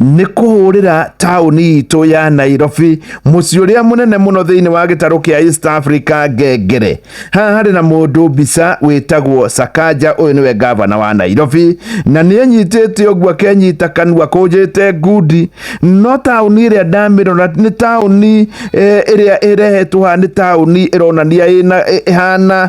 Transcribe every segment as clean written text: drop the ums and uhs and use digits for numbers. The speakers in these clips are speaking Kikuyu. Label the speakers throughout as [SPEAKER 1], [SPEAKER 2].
[SPEAKER 1] Nĩ kũhũrĩra taũni itũ ya Nairobi, mũciĩ ũrĩa mũnene mũno thĩinĩ wa gĩtarũ kĩa East Africa, ngengere. Haha harĩ na mũndũ mbica wĩtagwo Sakaja, ũyũ nĩwe gavana wa Nairobi, na nĩ enyitĩte ũguo akenyita kanua kũnjĩte ngundi. No taũni ĩrĩa ndamĩrora nĩ taũni ĩrĩa ĩrehetwo haha, nĩ taũni ĩronania ĩhana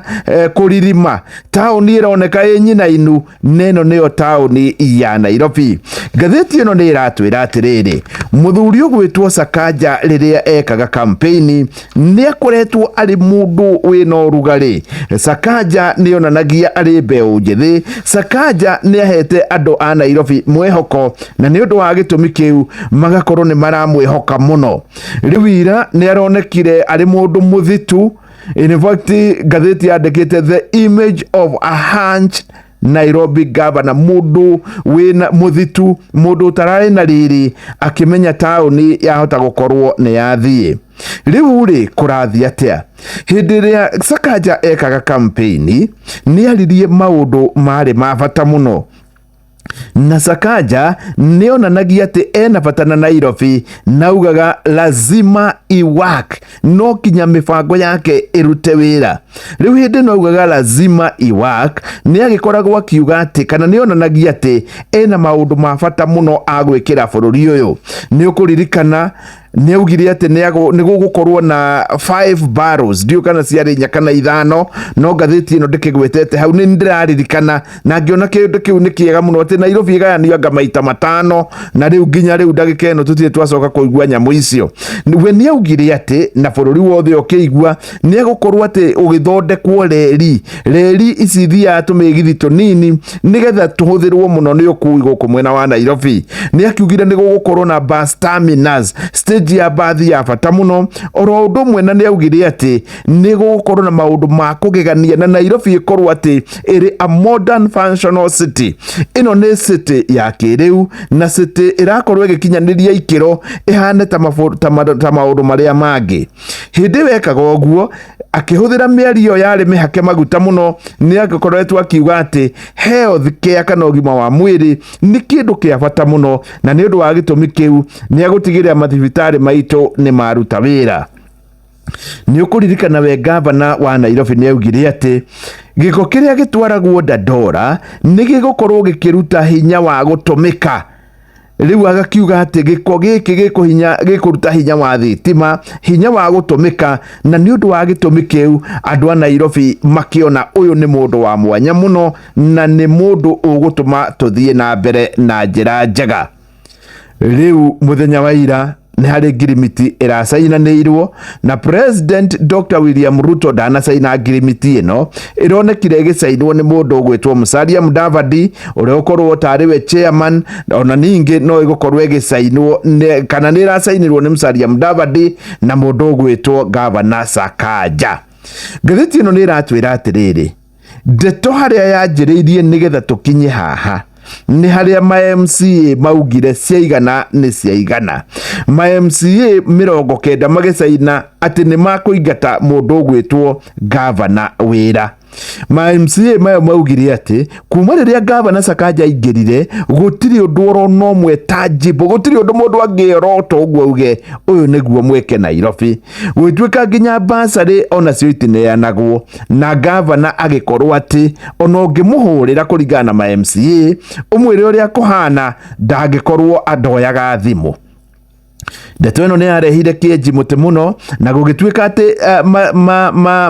[SPEAKER 1] kũririma, taũni ĩroneka ĩ nyinainu, na ĩno nĩyo taũni ya Nairobi. Ngathĩti ĩno nĩ ĩratwĩra atĩrĩrĩ, mũthuri ũgwĩtwo Sakaja rĩrĩa ekaga kampeini nĩ akoretwo arĩ mũndũ wĩna ũrugarĩ. Sakaja nĩ onanagia arĩ mbeũ njĩthĩ. Sakaja nĩ ahete andũ a Nairobi mwĩhoko, na nĩ ũndũ wa gĩtũmi kĩu magakorwo nĩ maramwĩhoka mũno. Rĩu ira nĩ aronekire arĩ mũndũ mũthitu. In fact, ngathĩti yandĩkĩte "The image of a hunch Nairobi governor", mũndũ wĩna mũthitu, mũndũ ũtararĩ na riri, akĩmenya taũni yahota gũkorwo nĩ yathiĩ. Rĩu rĩ, kũrathiĩ atĩa? Hĩndĩ ĩrĩa Sakaja ekaga kampeini nĩ aririe maũndũ marĩ ma bata mũno, na Sakaja nĩ onanagia atĩ ena bata na Nairobi, na augaga lazima iwork, no kinya mĩbango yake ĩrute wĩra. Rĩu hĩndĩ ĩno augaga lazima iwork, nĩ agĩkoragwo akiuga atĩ kana nĩ onanagia atĩ ena maũndũ ma bata mũno agwĩkĩra bũrũri ũyũ. Nĩ ũkũririkana nĩ augire atĩ nĩ gũgũkorwo na five barrels, ndiũ kana ciarĩ inya kana ithano, no ngathĩti ĩno ndĩkĩgwetete hau. Nĩ ndĩraririkana na ngĩona kĩndũ kĩu nĩ kĩega mũno, atĩ Nairobi ĩgayanio anga maita matano, na rĩu nginya rĩu ndagĩka ĩno tũtirĩ twacoka kũigua nyamũ icio. We nĩ augire atĩ na bũrũri wothe ũkĩigua nĩ egũkorwo atĩ ũgĩthondekwo reri, reri ici ithiaga tũmĩgithi tũnini nĩgetha tũhũthĩrwo mũno nĩ ũkui gũkũ mwena wa Nairobi. Nĩ akiugire nĩ gũgũkorwo na bus terminus, stage ya bathi ya bata mũno oro ũndũ ũmwe, na nĩ augire atĩ nĩ gũgũkorwo na maũndũ ma kũgegania na Nairobi ĩkorwo atĩ ĩrĩ a modern functional city. Ĩno nĩ city ya kĩrĩu na city ĩrakorwo ĩgĩkinyanĩria ikĩro ĩhane ta maũndũ marĩa mangĩ. Hĩndĩ ĩyo ekaga ũguo akĩhũthĩra mĩario yarĩ mĩhake maguta mũno, nĩ agĩkoretwo akiuga atĩ health care kana ũgima wa mwĩrĩ nĩ kĩndũ kĩa bata mũno, na nĩ ũndũ wa gĩtũmi kĩu nĩ agũtigĩrĩra mathibitarĩ maitũ nĩ maruta wĩra. Nĩ ũkũririkana we gavana wa Nairobi nĩ augire atĩ gĩko kĩrĩa gĩtwaragwo Dandora nĩ gĩgũkorwo gĩkĩruta hinya wa gũtũmĩka. Rĩu agakiuga atĩ gĩko gĩkĩ gĩkũruta hinya wa thitima, hinya wa gũtũmĩka, na nĩ ũndũ wa gĩtũmi kĩu andũ a Nairobi makĩona ũyũ nĩ mũndũ wa mwanya mũno na nĩ mũndũ ũgũtũma tũthiĩ na mbere na njĩra njega. Rĩu mũthenya wa ira nĩ harĩ ngirimiti ĩracainanĩirwo na President Dr William Ruto. Ndanacaina ngirimiti ĩno, ĩronekire ĩgĩcainwo nĩ mũndũ ũgwĩtwo Musalia Mudavadi, ũrĩa ũkorwo tarĩ we chairman. Ona ningĩ no ĩgũkorwo ĩgĩcainwo kana nĩ ĩracainirwo nĩ Musalia Mudavadi na mũndũ ũgwĩtwo Gavana Sakaja. Ngathĩti ĩno nĩ ĩratwĩra atĩrĩrĩ, ndeto harĩa yanjĩrĩirie nĩgetha tũkinye haha nĩ harĩa ma MCA maugire ciaigana nĩ ciaigana. Ma MCA 90 magĩcaina atĩ nĩ makũingata mũndũ ũgwĩtwo gavana wĩra. Ma MCA mayo maugire atĩ kuma rĩrĩa gavana Sakaja aingĩrire, gũtirĩ ũndũ orona ũmwe tangible, gũtirĩ ũndũ mũndũ angĩorota ũguo auge ũyũ nĩguo mweke Nairobi. Gũgĩtuĩka nginya basarĩ onacio itineanagwo, na gavana agĩkorwo atĩ ona ũngĩmũhũrĩra, kũringana na ma MCA, ũmwĩre ũrĩa kũhana, ndangĩkorwo andoyaga thimũ. Ndeto ĩno nĩ yarehire kĩenji mũtĩ mũno, na gũgĩtuĩka atĩ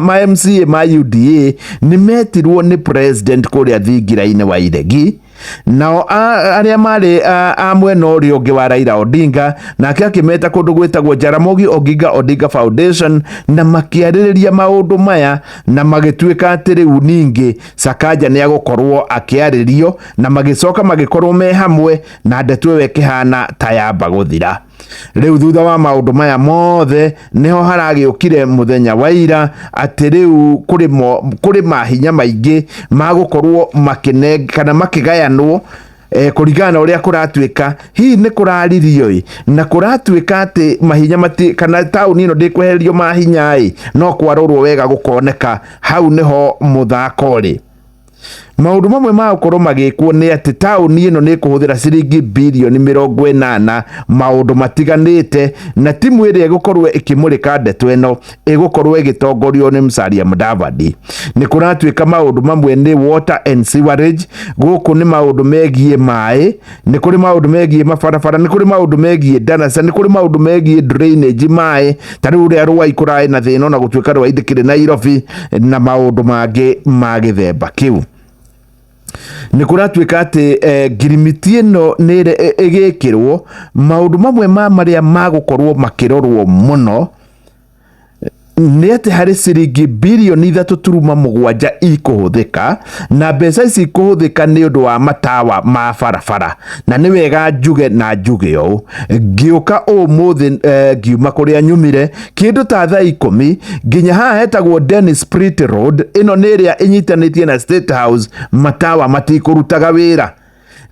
[SPEAKER 1] ma MCA ma UDA nĩ metirwo nĩ president kũrĩa thingira-inĩ wa Iregi, nao arĩa marĩ a mwena ũrĩa ũngĩ wa Raila Odinga nake akĩmeta kũndũ gwĩtagwo Jaramogi Oginga Odinga Foundation, na makĩarĩrĩria maũndũ maya, na magĩtuĩka atĩ rĩu ningĩ Sakaja nĩ agũkorwo akĩarĩrio, na magĩcoka magĩkorwo me hamwe, na ndeto ĩyo ĩkĩhana ta yamba gũthira. Rĩu thutha wa maũndũ maya mothe nĩho haragĩũkire mũthenya wa ira atĩ rĩu kũrĩ mahinya maingĩ magũkorwo makĩne kana makĩgayanwo kũringana na ũrĩa kũratuĩka. Hihi nĩ kũraririo ĩ, na kũratuĩka atĩ mahinya mati kana taũni ĩno ndĩkwehererio mahinya ĩ, no kwarorwo wega gũkoneka hau nĩho mũthako rĩ. Maũndũ mamwe ma gũkorwo magĩkwo nĩ atĩ taũni ĩno nĩ ĩkũhũthĩra ciringi birioni 80 maũndũ matiganĩte, na timu ĩrĩa ĩgũkorwo ĩkĩmũrĩka ndeto ĩno ĩgũkorwo ĩgĩtongorio nĩ Musalia Mudavadi. Nĩ kũratuĩka maũndũ mamwe nĩ water and sewerage, gũkũ nĩ maũndũ megiĩ maĩ, nĩ kũrĩ maũndũ megiĩ mabarabara, nĩ kũrĩ maũndũ megiĩ ndaraca, nĩ kũrĩ maũndũ megiĩ drainage maĩ, ta rĩu ũrĩa Ruai kũraĩ na thĩna ona gũtuĩka Ruai ndĩkĩrĩ Nairobi, na maũndũ mangĩ ma gĩthemba kĩu. Nĩ kũratuĩka atĩ ngirimiti ĩno nĩ ĩgĩkĩrwo maũndũ mamwe ma marĩa magũkorwo makĩrorwo mũno nĩ atĩ harĩ ciringi birioni 3.7 ikũhũthĩka, na mbeca ici ikũhũthĩka nĩ ũndũ wa matawa ma barabara. Na nĩ wega njuge na njuge ũũ, ngĩũka ũmũthĩ ngiuma kũrĩa nyumire kĩndũ ta thaa 10 nginya haha hetagwo Dennis Pritt Road, ĩno nĩ ĩrĩa ĩnyitanĩtie na State House, matawa matikũrutaga wĩra.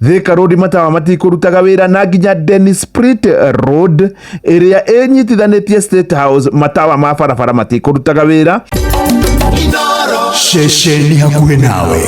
[SPEAKER 1] Thika Road matawa matikũrutaga wĩra, na nginya Dennis Pritt Road ĩrĩa ĩnyitithanĩtie State House, matawa ma barabara matikũrutaga wĩra.
[SPEAKER 2] Ceceni hakuhĩ nawe.